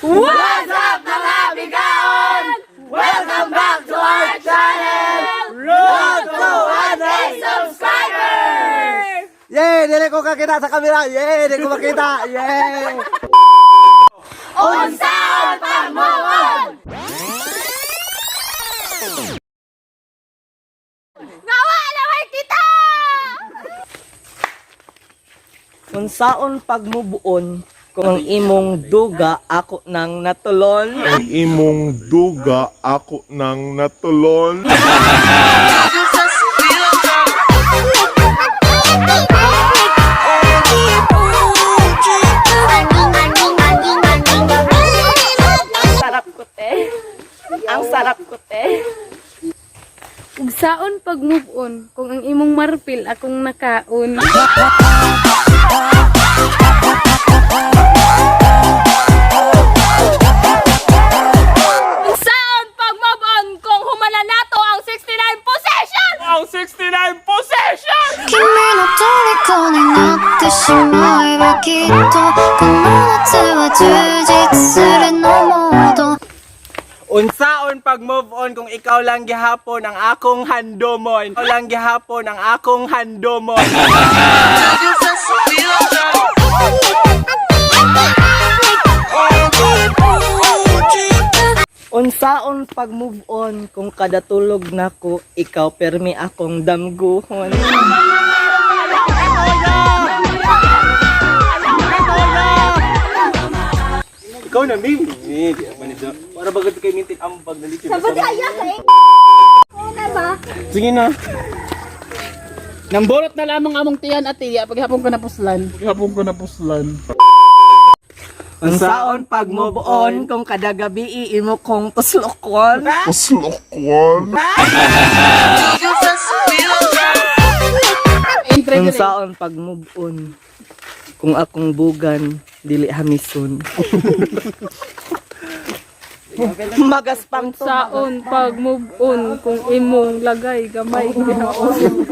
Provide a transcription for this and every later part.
What's up, mga bigaon? Welcome back to our channel! Road to 100 subscribers! Yay! Dili ko kakita sa kamera! Yay! Dili ko makita! Yay! Unsaon pag-move on? Ngawa naman kita! Unsaon pagmubuon kung ang imong duga ako nang natulon? Ang imong duga ako nang natulon. Ang sarap ko, te. Ang sarap ko, te. Ug saon pag move on kung ang imong marpil akong nakaon. Unsaon pag-move on kung humana nato ang 69 possession? Ang 69 possession! 君の虜になってしまえばきっとこの夏は充実するのもっと Unsaon pag move on kung ikaw lang gihapon ang akong handomon. Ikaw lang gihapon ang akong handomon. Unsaon pag move on kung kada tulog nako ikaw permi akong damguhon? Ikaw na, Mim. Eh, di ako nito. Para bagad kay mintin ambag na dito. Sabot kaya kay Una ba? Sige na. Nambolot na lamang among tiyan at tiya paghapon ko napuslan. Unsaon pag move on kung kada gabi imo kong tuslokon? Paslokwan. Entry diri. Unsaon pag move on kung akong bugan dili hamison? Magaspang to. Saon pag move on kung imong lagay gamay gihapon.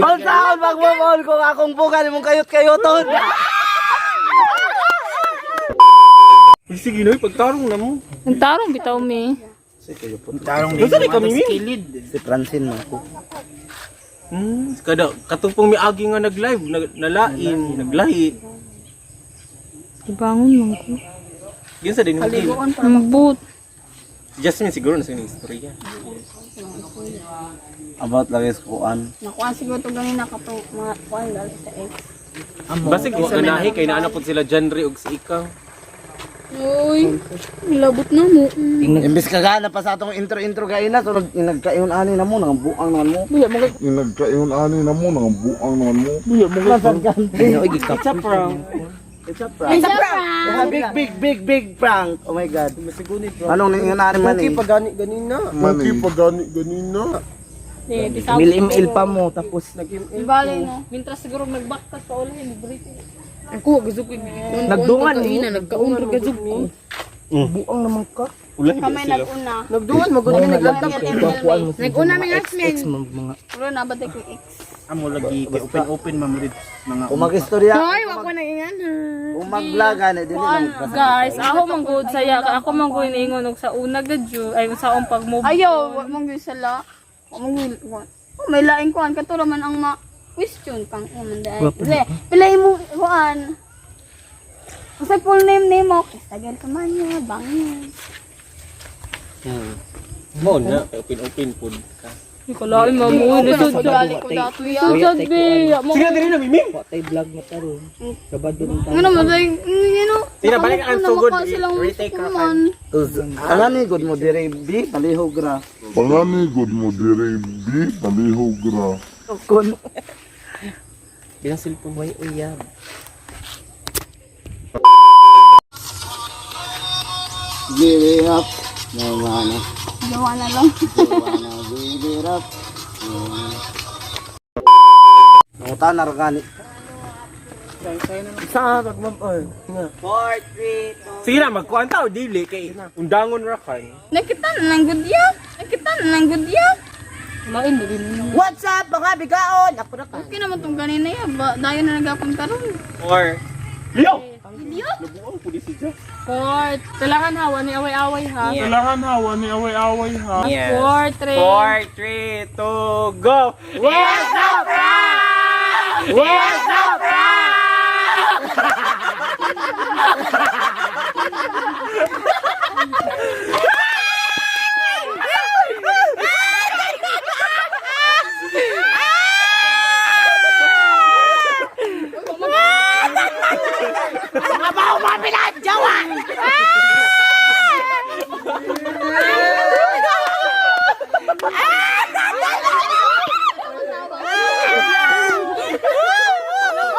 Unsaon pag move on kung akong bugan imong kayot-kayoton? Sige na, pagtarong na mo. Ang tarong bitaw mi. Unsa ni kami, Mim? Si Francine man ko. Kada katong miagi nga nag-live, nalain, naglahi. Ibangon man ko. Ginsa din mo. Ang boot. Jasmine siguro na sa istorya. About lagi sa kuan. Nakuha siguro ito ganina kato mga kuan dali sa ex. Basig wa ganahi kay naa na pud sila Janry ug si ikaw. Uy, labot na mo. Imbis ka gana pa sa atong intro-intro gaina, so nagkayon ani na mo, nang buang naman mo. Nagkayon ani na mo, nang buang naman mo. It's a prank. It's a prank. Big, big, big, big prank. Oh my God. Anong nangyari man eh? Pagani ganina. Mani. Pagani ganina. Mil-mil pa mo tapos Bale no. Mintras siguro nagbaktas pa ulit libre. Ako gusto ko Nagdungan mo. Nagkaon ra gazug ko. Buang naman ka. Kami nag-una. Nagduan mo gud Nagkuan mo. Nag-una mi nga Ex mo mga Wala na ba tayo ex? Amo lagi kay open open man mo mga Kung mag-istorya, Hoy, wa ko na ingan ha. kung mag-vlog, ano, dili lang. Guys, ako man gud saya ka ako man gud niingon og sa una gadyo ay sa pag move. Ayaw, wa mong gyud sala. Wa mong gyud wa. Oh, may laing kuan kato ra man ang ma question pang man dai. Dili, pila imo kuan. Usa full name nimo? Kristagal Kamanya, bangin. Mo na kay open open pud ka. Kalain mo mo lisod Gali ko dato ya. Lisod be. Mo Sige na diri na Mim. Patay vlog na karon. Sabado ng Ano man dai, you know. Sige na, balik ang sugod. Retake ra kan. Ang good mo dire, B, palihog ra. Panganigod mo dire B, palihog ra. Kun. Bilang cellphone. Way uyab. Give it up. No, mana. Gawa na lang. Wanna give it up. Nangutan na gani. Sa pag move on. 4 3 2 Sige na magkuan ta o dili kay undangon ra kan. Nakita na lang gud ya. Nakita na lang gud ya. Lain ba din. What's up, mga bigaon? Ako na ka. Okay naman tong ganina ya. Ba, dayon na nagapon karon. Or Yo! Four. Kailangan ha, wani away-away ha. Kailangan ha, wani away-away ha. Yes. 4, 3. 4, 3, 2, go! It's a prank! It's a prank!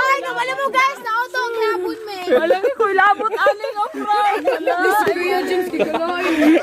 Ay, kabalo mo guys, na-auto ang hapon me. Alam ko, ilabot aning ang prank. Kuya James, kikalain.